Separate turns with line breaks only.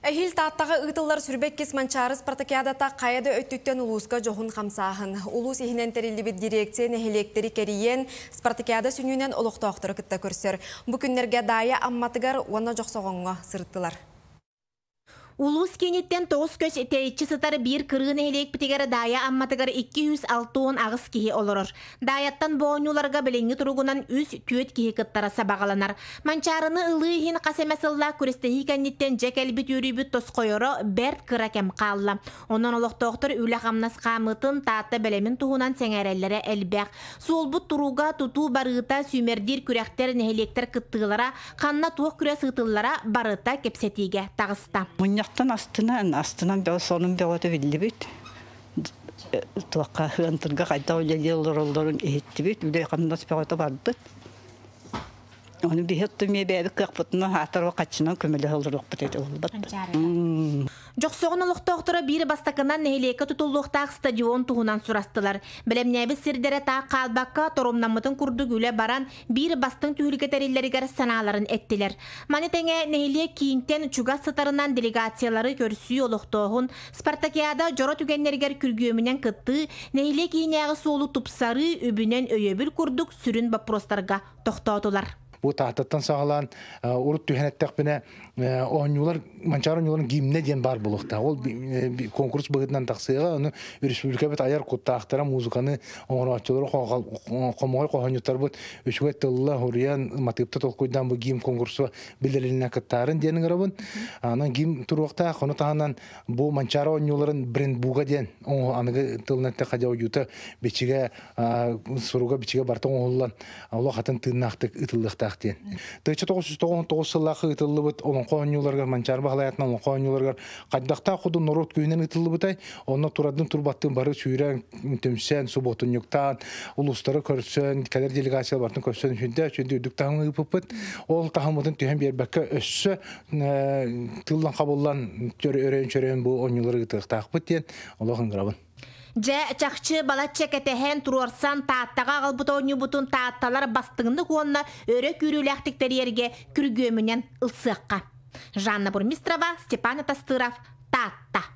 Эһиил Тааттаҕа ыытыллар 22 Манчаары спартакиадата хайа да өттүттэн улууска дьоһун хамсааһын. Улуус иһинэн тэриллибит дирекция нэһилиэктэри кэрийэн, спартакиада сүнньүнэн олохтоохтору кытта көрсөр. Бу күннэргэ Даайа Амматыгар уонна Дьохсоҕоҥҥо сырыттылар.
Улуус кииниттэн 9 көс тэйиччи сытар биир кырыы нэһилиэкпитигэр Даайа Амматыгар 268 киһи олорор. Даайаттан бу оонньууларга билиҥҥи туругунан 3-4 киһи кыттара сабаҕаланар. Манчаарыны ылыы иһин хас эмэ сыллаах күрэстэһии кэнниттэн дьэ кэлбит үөрүүбүт тосхойоро бэрт кыра кэм хаалла. Онон олохтоохтор үлэ-хамнас хаамыытын, Таатта бэлэмин туһунан сэҥээрэллэрэ элбэх. Суолбут туруга, тутуу барыыта, сүүмэрдиир күрэхтэр, нэһилиэктэр кыттыылара, ханна туох күрэс ыытыллара барыта кэпсэтиигэ таҕыста.
Мунньахтан астынан, астынан бөҕө сонун бөҕөтө биллибит. Туохха ыантырга хайдах үлэлии олороллорун иһиттибит, үлэ-хамнас бөҕөтө барбыт. Ону биһи оттон эмиэ бэйэбит кыахпытынан аатар хаччынан көмөлөһө олоруохпут этэ буолбат.
Дьохсоҕон олохтоохторо биир бастакынан нэһилиэккэ тутуллуохтаах стадион туһунан сурастылар. Бэлэмнээбит сирдэрэ таах хаалбакка, торумнаммытын курдук үлэ баран, биир бастыҥ түһүлгэ тэриллэригэр санааларын эттилэр. Маны тэҥэ нэһилиэк киинтэн чугас сытарынан делегациялары көрсүү олохтооһун, спартакиада дьоро түгэннэригэр күргүөмүнэн кыттыы, нэһилиэк иһинээҕи суолу тупсарыы, үбүнэн өйөбүл курдук сүрүн боппуруостарга тохтоотулар.
Бу Тааттаттан саҕалаан урут түһэн эттэхпинэ оонньуулар Манчаары оонньууларын гимнэ диэн баар буолуохтаах. Ол конкурс быһыытынан тахсыаҕа. Ону республикабыт айар куттаахтара музыканы оҥорооччулары хомоҕой хоһоонньуттарбыт үчүгэй тылла хуруйан матыыпта толкуйдаан бу гимн конкурсу биллэрилинэ кыттаарын диэн ыҥырабын. Анан гимн туруохтаах. Ону таһынан бу Манчаары оонньууларын брендбуга диэн аныгы тылынан эттэххэ дьэ ойуута бичигэ суруга бичигэ барыта оҥоһуллан олох атын тыыннаахтык ыытыллыахтаах диэн. 1999 сыллаах ыытыллыбыт олоҥхо оонньууларыгар Манчаары Баһылайатынан олоҥхо оонньууларыгар хайдахтаах курдук норуот күүһүнэн ыытыллыбытай, онно турадын турбаттын бары сүүрэн, түмсэн, субуотунньуктаан, улуустары көрсөн, кэлэр делегация бартын көрсөн сүндэ сүндэ үрдүк таһымҥа ыыппыппыт. Ол таһыммытын түһэн биэрбэккэ өссө тыллан хабыллан өрөйөн-чөрөйөн бу оонньуулары ыытыахтаахпыт диэн олох ыҥырабын.
Дьэ, чахчы балачча кэтэһэн, туруорсан, Тааттаҕа аҕалбыт оонньуубутун таатталар бастыҥнык уонна өрө күүрүүлээхтик тэрийэргэ күргүөмүнэн ылсыахха. Жанна Бурмистрова, Степан Атастыров, Таатта.